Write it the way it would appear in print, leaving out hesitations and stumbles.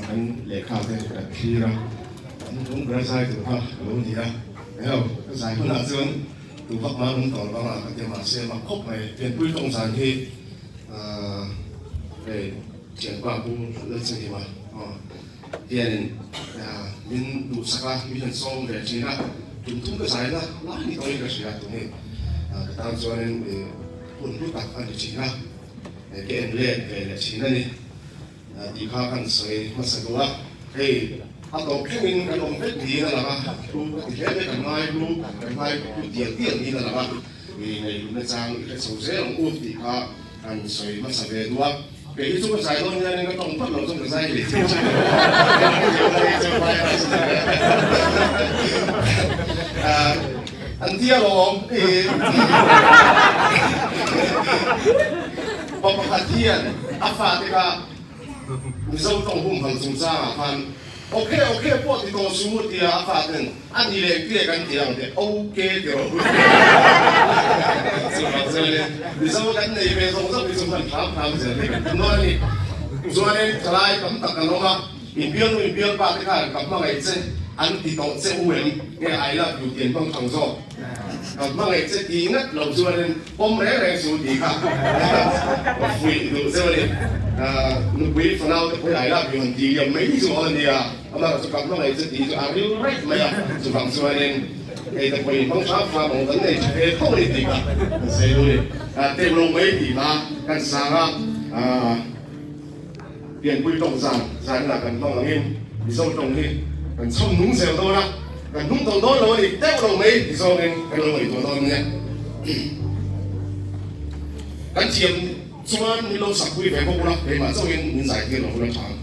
kan lehkha te kan thlir a, an hnung ber zai tur kha ka lo ni a, englo ka zai hunah chuan tu vak mah an awm tawh lo vang a ka ti a, mahse mak khawp mai pianpui tawng zan hi hei thianpa Pu Lalchhanhima aw hianin min duhsak a, min han sawm ve thin a, tum thum ka zai na lai ni tawhin ka hria tun hi ka tan chuanin hun hlu tak a ni thin a. Ka en let ve leh thin a ni tih kha kan sawi hmasa duh a, hei a tawp thlengin kan awm vek niin a lang a, thu ka ti hle mai, kan ngai hlu, kan ngai hlu tial tial niin a lang a, i ngaihhlut na chang i hre chho zel ang u tih kha kan sawi hmasa ve duh a, kei hi chu ka zai dawn hianin ka tawng phawt lo chuan ka zai leh thei thin lo a. An ti alawm i pa pakhat hian a fate kha Mizo tawng humhal chungchangah khan ok ok pawh ti tawh su tia a faten a ni leh tia kan ti ang teh ok ti rawh u chuvang chuanin Mizo kan nei ve zawng zawng hi chu hman hram hram zel hi kan tum dawn a ni. Chuanin thalai tam tak kan awm a. Inbialnu inbialpa te khan ka hmangaih che an ti tawh che u em? Nge I love you tih an hmang thang zawk? Ka hmangaih che tih ngat lo chuanin pawm reng reng su tih kha ka fuih duh zeuh a ni. Nupui fanau te pawhin I love you han tih liam mai chu a nia, amaherawhchu chu ka hmangaih che tih chu a ril raih mai a, chuvang chuanin hei te pawhin hmang hram hram ang kan nei tha ve tho a ni tih kha kan sawi duh a ni. Teuh lo mai tih kha kan sang a. Pianpui tawng zan zanah kan hmang angin Mizo tawng hi kan chhawm nung zel dawn a, kan hnung tawlh dawn lo a ni deuh lo mai ti zawngin kan lo ngaihtuah dawn nia. Kan thiam chuan min lo sakpui ve bawk ula, keimah chauhin min zai tir lo ula tha ang.